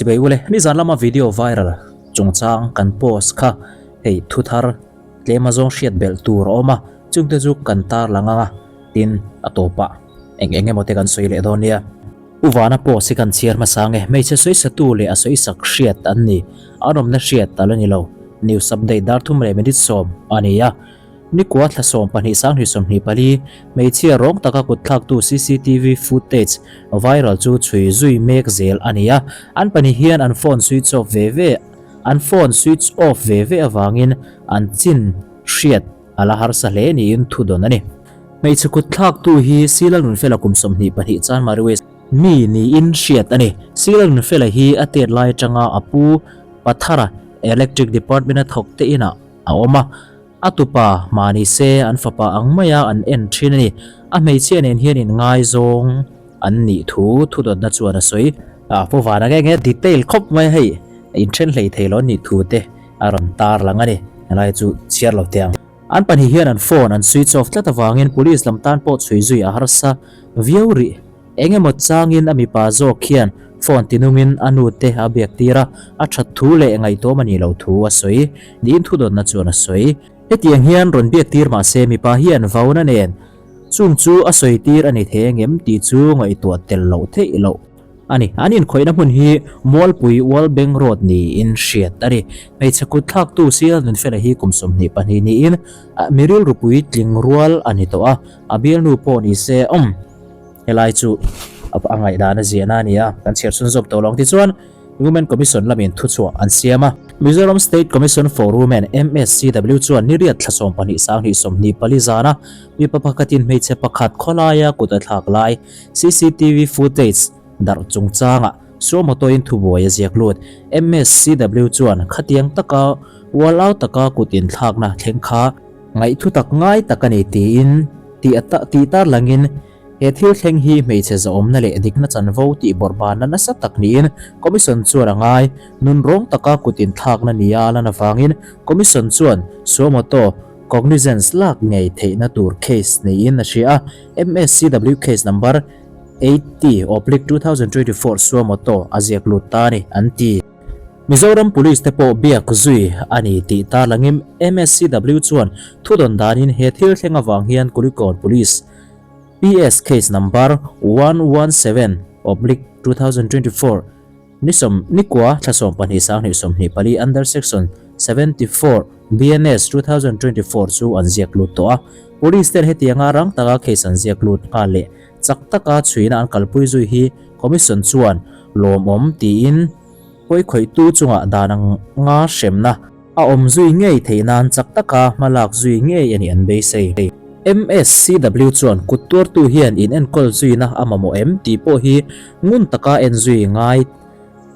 Chibai ule, nizan lama video viral chungchang kan post kha hei thu thar tlem a zawng hriat belh tur a awm a, chungte chu kan tar lang ang a, tin a tawpah eng eng emaw te kan sawi leh dawn nia. U Vana post hi kan chhiar hmasa nge, hmeichhe sawisatu leh a sawisak hriat an ni, an awmna hriat a la ni lo. News update dar thum leh minute sawm a ni a. Nikua thla 12 sanghnih 24, hmeichhia rawng taka kut thlaktu cctv footage viral chu chhui zui mek zel a ni a, an pahnih hian an phone switch off ve ve an phone switch off ve ve avangin an chin hriat a la harsa hle niin thu dawn a ni. Hmeichhe kut thlaktu hi Sila Nunfela kum 22 Chanmari West mi niin hriat a ni. Sila Nunfela hi a tet lai atanga a pu Pathara Electric Department a thawk te inah a awm a. A tupa mah ni se an fapa ang maia an en thin a ni. A hmeichhia nen hian inngaizawng an nih thu thudawtna chuan a sawi. A pu vana nge nge detail khawp mai hei inthen hlei thei lo nih thu te a rawn tar lang a ni. Helai chu chhiar lo teh ang. An pahnih hian an phone an switch off tlat avangin police lam tan pawh chhui zui a harsa viau rih. Eng emaw changin a mipa zawk hian phone tinungin a nu te a biak tir a, a that thu leh ngaihtuam a nih loh thu a sawi niin thudawnna chuan a sawi. Hetiang hian rawn biak tir mah se mipa hian vauna nen chung chu a sawi tir a ni thei angem tih chu ngaihtuah tel loh theih loh a ni. An inkhawihna hmun hi Mualpui World Bank Road niin hriat a ni. Hmeichhe kut thlaktu Sial Nunfela hi kum 22 niin mi rilru puitling rual a ni tawh a, a bialnu pawh ni se awm. Helai chu a ngaihdan a ziahna a ni a, kan chhiar chhun zawk tawh lo ang. Tichuan, Women Commission lamin thuchhuah an siam a. Mizoram State Commission for Women, MSCW, chuan ni riat thla 12 sanghnih 24 zana mipa pakhatin hmeichhe pakhat khawlaia kut a thlak lai cctv footage darh chungchangah suamawtawin thubuai a ziak lut. MSCW chuan khatiang taka ual au taka kut inthlakna thleng kha Ngaihthu tak ngai tak a ni tiin tih a tih tar langin he thil thleng hi hmeichhe zahawmna leh dikna chanvo tih bawrhbanna nasa tak niin Commission chuan a ngai. Nunrawng taka kut inthlakna nia a lan avangin Commission chuan suo motu cognizance lak ngei theihna tur case niin a hria a, MSCW case number 80/2024 suo motu a ziak lut ta a ni an ti. Mizoram Police te pawh biak zui a ni tih tarlangin MSCW chuan thudawn danin he thil thleng avang hian Kulikawn Police PS Case Number 117/2024 ni sawm nikua thla 12 sanghnih 24 under Section 74 BNS 2024 chu an ziak lut tawh a. Police ten hetianga rang taka case an ziak lut nghal leh chak taka chhuina an kalpui zui hi Commission chuan lawmawm tiin pawikhawihtu chungah dan anga hremna a awm zui ngei theih nan chak taka hma lak zui ngei a nih an beisei. MSCW chuan kut tuartu hian in enkawl zuina a mamawh em tih pawh hi ngun taka en zui ngai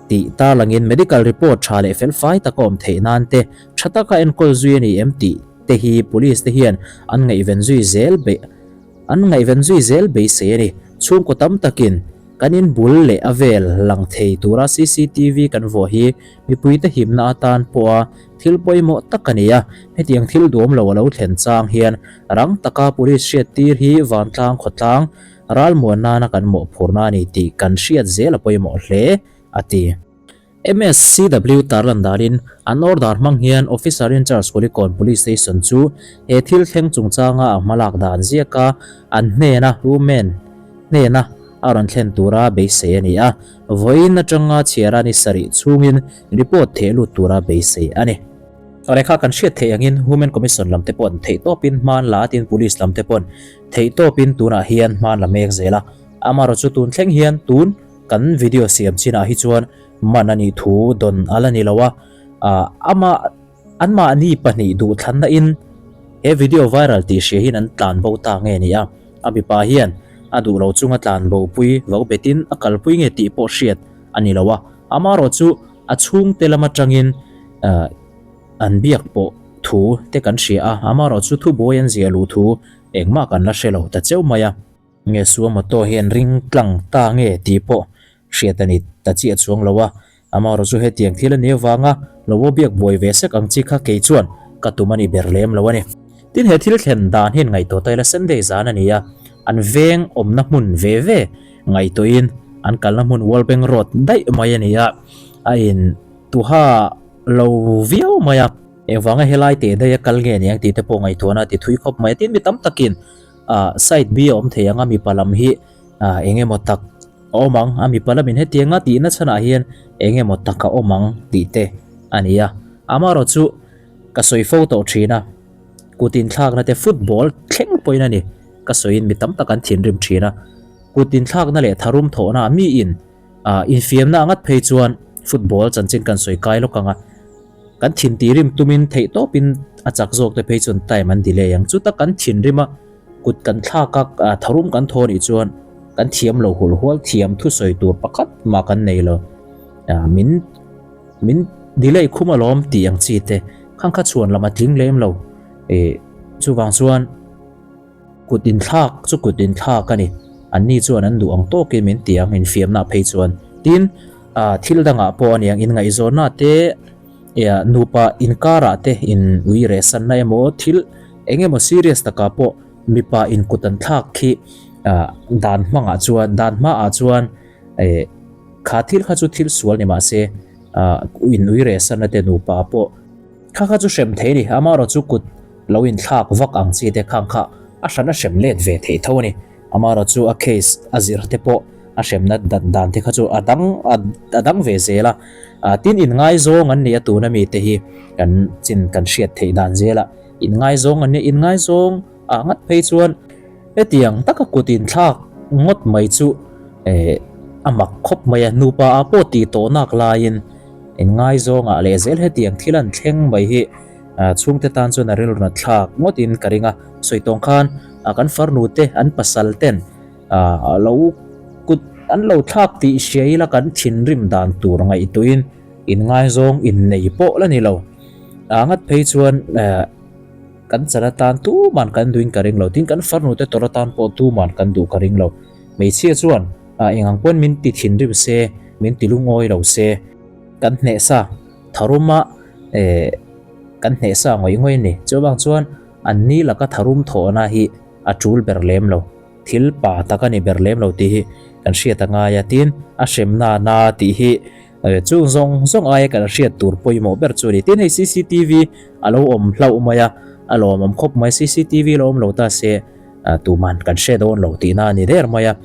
tih tarlangin medical report tha leh felfai taka awm theih nan te tha taka enkawl zui a ni em tih te hi police te hian an ngaihven zui zel beih An ngaihven zui zel beisei a ni. Chhungkaw tam takin kan in bul leh a vel lang thei tura cctv kan vuah hi mipuite himna atan pawha thil pawimawh tak a ni a. Hetiang thil duam lo a lo thlen chang hian rang taka police hriattir hi vantlang khawtlang ralmuan nana kan mawhphurna a ni tih kan hriat zel a pawimawh hle, a ti. MSCW tarlan danin an order hmang hian Officer in Charge Kulikawn Police Station chu he thil thleng chungchanga a hmalak dan ziaka an hnena women hnena a rawn thlen tura beisei a ni a, vawiin atanga chhiara ni sarih chhungin report theh lut tura beisei a ni. Rekha kan hriat theih angin Women Commission lam te paw'n theihtawpin hman la atin Police lam te paw'n theihtawpin tunah hian hman la mek zel a, amaherawhchu tun thleng hian tun Kan video siam chinah hi chuan man a nih thu dawn a la ni lo a, ama anmahni pahnih duhthlanna in he video viral tih hria hian an tlan bo ta nge ni a, a mipa hian a duh lo chunga tlan bo pui vo betin a kalpui nge tih pawh hriat a ni lo a, amaherawh chu a chhungte lam atangin an biak pawh thu te kan hria a, amaherawh chu thubuai an ziah luh thu engmah kan la hre lo ta cheu mai a. Nge sua motor hian ring tlang ta nge tih pawh hriat a ni ta chiah chuang lo a, amaherawh chu hetiang thil a ni avanga lo aw biak buai ve sek ang chi kha kei chuan ka tum a ni ber lem lo a ni. Tin he thil thlen dan hian ngaihtuah ta ila Sunday zan a ni a, an veng awmna hmun ve ve ngaihtuahin an kalna hmun World Bank Road daih mai a ni a. A in tuha lo viau mai a. Engvanga helai teh daih a kal nge niang tih te pawh ngaihtuahna a ti thui khawp mai a. Tin mi tam takin ah side B a awm thei ang a mipa lam hi ah eng emaw tak a awm ang a mipa lamin hetianga tihna chhanah hian eng emaw tak a awm ang tih te a ni a. Amaherawh chu ka sawi fo tawh thin a, kut inthlakna te football thleng pawhin a ni ka sawiin mi tam tak an thinrim thin a. Kut inthlakna leh tharum thawhna ah miin ah infiamna a ngat phei chuan football chanchin kan sawi kai lawk ang a. Kan thin tihrim tumin theih tawpin a chak zawk te phei chuan time an delay ang. Chuta kan thinrim a, kut kan thlak a, tharum kan thaw nih chuan kan thiam lo hul hual thiam thusawi tur pakhat mah kan nei lo. Min min delay khum alawm tih ang chi te khang kha chhuan lam a tling lem lo. Chuvang chuan. Kut inthlak chu kut inthlak a ni. Anni chuan an duh ang tawkin min ti ang, infiamna phei chuan. Tin, thil dangah pawh a niang, inngaihzawnna te, nupa inkarah te in ui rehsanna emaw thil eng emaw serious takah pawh mipa in kut an thlak khi dan hmangah chuan, dan hmaah chuan kha thil kha chu thil sual ni mahse in ui rehsanna te nupa pawh Kha kha chu hrem thei a ni, amaherawh chu kut lo inthlak vak ang chi te khang kha a hran a hrem let ve thei tho a ni. Amaherawh chu a case a zir te pawh a hremna dat dan te kha chu a dang a dang ve zel a. Tin inngaizawng an ni a tuna mi te hi kan chin kan hriat theih dan zel a, inngaizawng an nia, inngaizawng ah ngat phei chuan hetiang taka kut inthlak ngawt mai chu a mak khawp mai a, nupa ah pawh tih tawh nak laiin Inngaizawngah leh zel hetiang thil an thleng mai hi chhungte tan chuan a rilru nat thlak ngawtin ka ring a. Sawi tawng khan kan farnu te an pasal ten lo kut an lo thlak tih hria ila kan thinrim dan tur ngaihtuahin inngaizawng innei pawh la ni lo. Ngat phei chuan kan chan atan tuman kan duhin ka ring lo. Tin kan farnu te tawrh atan pawh tuman kan duh ka ring lo. Hmeichhia chuan Eng ang pawn min ti thinrim se, min ti lungawi lo se, kan hneh sa tharuma eh kan hneh sa ngawih ngawih a ni. Chuvang chuan an ni laka tharum thawhna hi a tul ber lem lo, thil pa tak a ni ber lem lo tih hi kan hriat a ngai a. Tin, a hremna na tih hi chung zawng zawng aia kan hriat tur pawimawh ber chu a ni. Tin, hei cctv a lo awm hlauh mai a, a lawmawm khawp mai. Cctv lo awm lo ta se tuman kan hre dawn lo tihna a ni der mai a.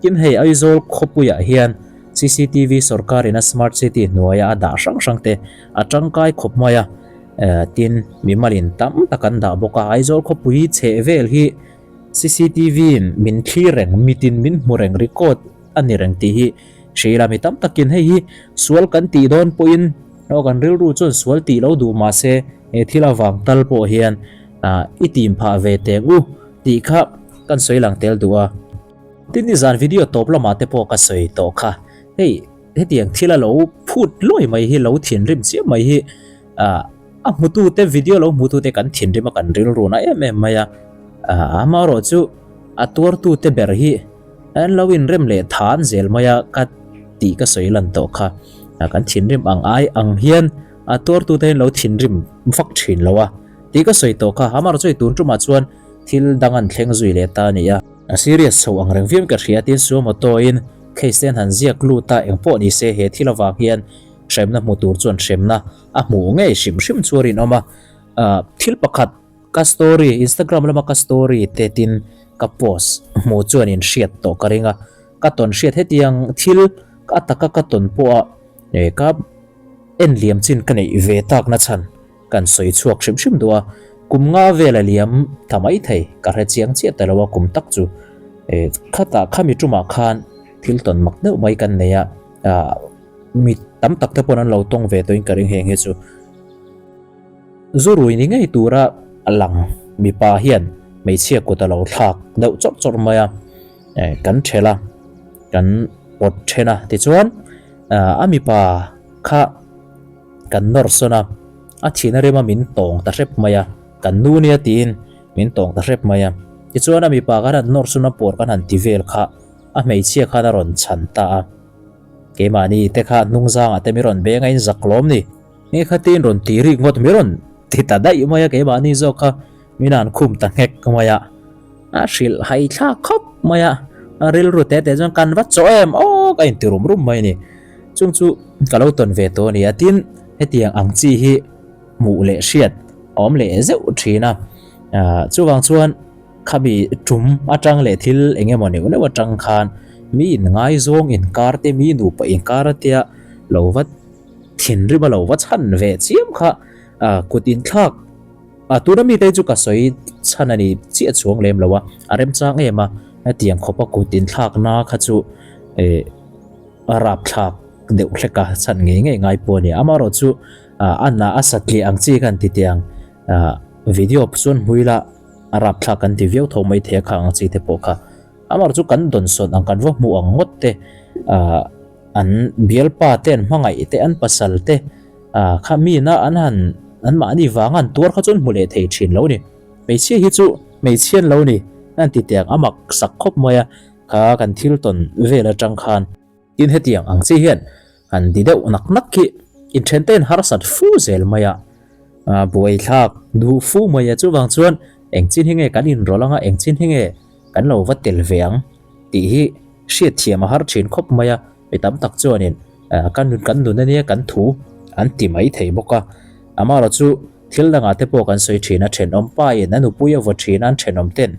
Tin hei Aizawl khawpuiah hian cctv sorkarin a smart city hnuaia a dah hrang hrang te a tangkai khawp mai a, tin mimalin tam tak an dah bawk a. Aizawl khawpui chheh vel hi cctv in min thlir reng, mitin min hmu reng, record a ni reng tih hi hria ila mi tam takin hei hi sual kan tih dawn pawhin aw kan rilru chuan sual tih lo duh mahse he thil avang tal pawh hian i tim phah ve teng u tih kha kan sawi lang tel duh a. Tin nizan video tawp lamah te pawh ka sawi tawh kha hei hetiang thil a lo phut luai mai hi lo thinrim chiah mai hi ah a hmutu te video lo hmutu te kan thinrim a kan rilru na em em mai a amaherawh chu a tuartu te ber hi an lo inrem leh than zel mai a ka tih ka sawi lan tawh kha kan thinrim ang ai ang hian a tuartu te hian lo thinrim vak thin lo a tih ka sawi tawh kha amaherawh chu hei tun tumah chuan thil dang an thleng zui leh ta a ni a. A serious chho ang reng viau ka hria tin Suomoto in case te an han ziak lut a engpawh ni se he thil avang hian hremna hmu tur chuan hremna a hmuh ngei hrim hrim chu a rinawm a. Thil pakhat ka story Instagram lama ka story te tin ka post hmu chuan in hriat tawh ka ring a, ka tawn hriat hetiang thil a taka ka tawn pawha ka en liam chin ka neih ve tak na chhan Kan sawi chhuak hrim hrim duh a, kum nga vel a liam ta mai thei, ka hre chiang chiah ta lo a kum tak chu. E, khatah khami tumah khan thil tawn mak deuh mai kan nei a, ah, mi tam tak te pawn an lo tawng ve tawhin ka ring heng hi chu. Zurui ni ngei tura lang mipa hian hmeichhia kut a lo thlak deuh chawrh chawrh mai a, e, kan ṭhelh a, kan pawt ṭhen a, tichuan, ah, a mipa kha. Kan nawr sawn a, a thihna rema min tawng ta hrep mai a, kan nu nia tiin min tawng ta hrep mai a. Tichuan a mipa khan han nawr sawn a pawr kan han ti vel kha a hmeichhia khan a rawn chhan ta a. Keimahni te kha hnungzangah te mi rawn beng a in zak lawm ni. Nge kha tiin rawn ti rik ngawt mi rawn ti ta daih mai a keimahni zawk kha min han khum ta nghek mai a. A hrilh hai thlak khawp mai a, a rilru te te chuan kan va chaw em aw ka inti rum rum mai a ni. Chung chu ka lo tawn ve tawh a ni a, tin hetiang ang chi hi hmuh leh hriat a awm leh zeuh thin a. Chuvang chuan khami tum atang leh thil eng emaw neuh neuh atang khan mi inngaizawng inkar te mi nupa inkar atia lo va thinrim a lo va chhan ve chiam kha kut inthlak A tuna mite chu ka sawi chhan a ni chiah chuang lem lo a, a remchang em a, hetiang khawpa kut inthlakna kha chu eh a rapthlak deuh hlek a, chhan ngei ngei ngai pawh a ni. Amaherawh chu a na a satliah ang chi khan ti teh ang, video chuan hmui la a rapthlak kan ti viau tho mai thei a khang ang chi te pawh kha. Amaherawh chu kan dawnsawn ang kan va hmuh ang ngawt te an bialpa te an hmangaih te an pasal te, Ah, kha mina an han, an mahni vanga an tuar kha chuan hmu leh thei thin lo ni. Hmeichhia hi chu hmeichhia an lo ni, an ti tiang a mak sak khawp mai a, kha kan thil tawn vel atang khan. Tin hetiang ang chi hian han di deuh nak nak khi inthen te in harsat fu zel mai a, ah, buaithlak duh fu mai a, chuvang chuan eng chin hi nge kan inrawlh anga eng chin hi nge kan lo va tel ve ang tih hi hriatthiam a har thin khawp mai a. Mi tam tak chuanin kan nun kan nun ania kan thu an ti mai thei bawk a. Amaherawh chu thil dangah te pawh kan sawi thin a, thenawm pa in a nupui a vaw thin a, an thenawm ten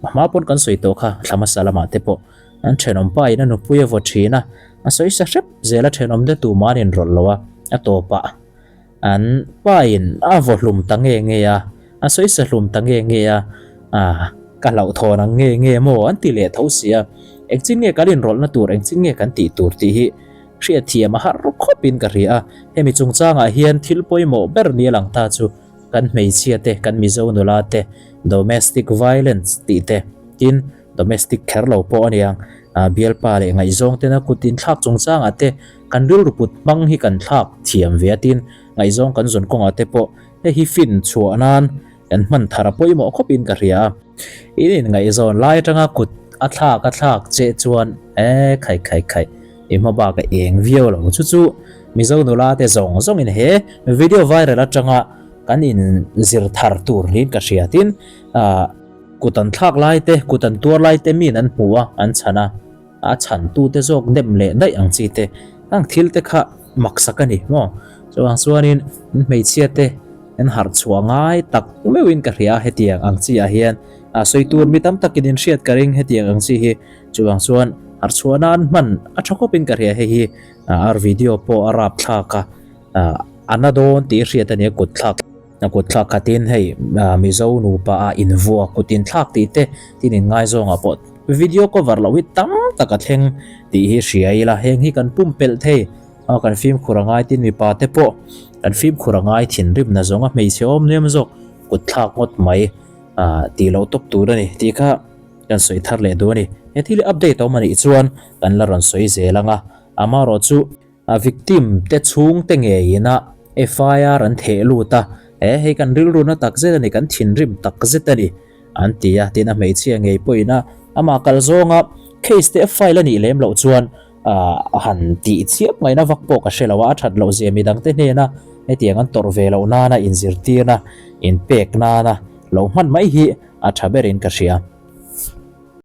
hma pawn kan sawi tawh kha thla hmasa lamah te pawh an thenawm pa in a nupui a vaw thin a, a sawi sa hrep zel a thenawm te tumah an inrawlh lo a, a tawpah. An pain a vaw hlum ta nge nge a, a sawisa hlum ta nge nge a, ah, ka hlauhthawn ang nge nge maw an ti leh tho si a. Engchin nge kan inrawlhna tur, engchin nge kan tih tur tih hi hriatthiam a har khawpin ka hria a. Hemi chungchangah hian thil pawimawh ber ni a lang ta chu kan hmeichhia te, kan Mizo nula te, domestic violence tih te, tin, Domestic kher lo pawh a niang, bialpa leh ngaihzawng tena kut inthlak chungchangah te kan rilru put hmang hi kan thlak thiam ve a tin, ngaihzawng kan zawn kawngah te pawh hei hi fin chhuah nan kan hman thar a pawimawh khawpin ka hria a. In inngaihzawn lai atanga kut a thlak a thlak che chuan e khai khai khai i hma bak a eng viau lo chu chu Mizo nula te zawng zawngin he video viral atanga kan inzir thar tur niin ka hria tin ah Kut an thlak lai te, kut an tuar lai te miin an hmu a, an chhan a, a chhantute zawk dem leh daih ang chi te, ang thil te kha maksak a ni maw? Chuvang chuanin an hmeichhia te an harh chhuah ngai tak meuhin ka hria a, hetiang ang chi ah hian a sawi tur mi tam takin in hriat ka ring hetiang ang chi hi, chuvang chuan harh chhuah nan hman a tha khawpin ka hria hei hi ar video pawh a rap thlak a, a na dawn tih hriat a nia kut thlak. A kut thlak khatin hei Mizo nupa ah invuak kut inthlak tih te tin inngaizawngah pawh video cover loh hi tam tak a thleng tih hi hria ila heng hi kan pumpelh thei a kan fimkhur a ngai tin mipa te pawh kan fimkhur a ngai thinrimna zawnga hmeichhe awm nem zawk kut thlak ngawt mai tih loh tawp tur a ni tih kha kan sawi thar leh duh a ni. He thil hi update a awm a nih chuan kan la rawn sawi zel ang a amaherawhchu A victim te chhung te ngeiin a FIR an theh lut a, he hei kan rilru na tak zet a ni, kan thinrim tak zet a ni an ti a, tin a hmeichhia ngei pawhin a amah kal zawnga case te a file a nih lem loh chuan a han tih chhiap ngaihna vak pawh ka hre lo a, a that loh zia midang te hnena hetiang an tawrh ve loh nana inzirtirna inpek nana lo hman mai hi a tha berin ka hria.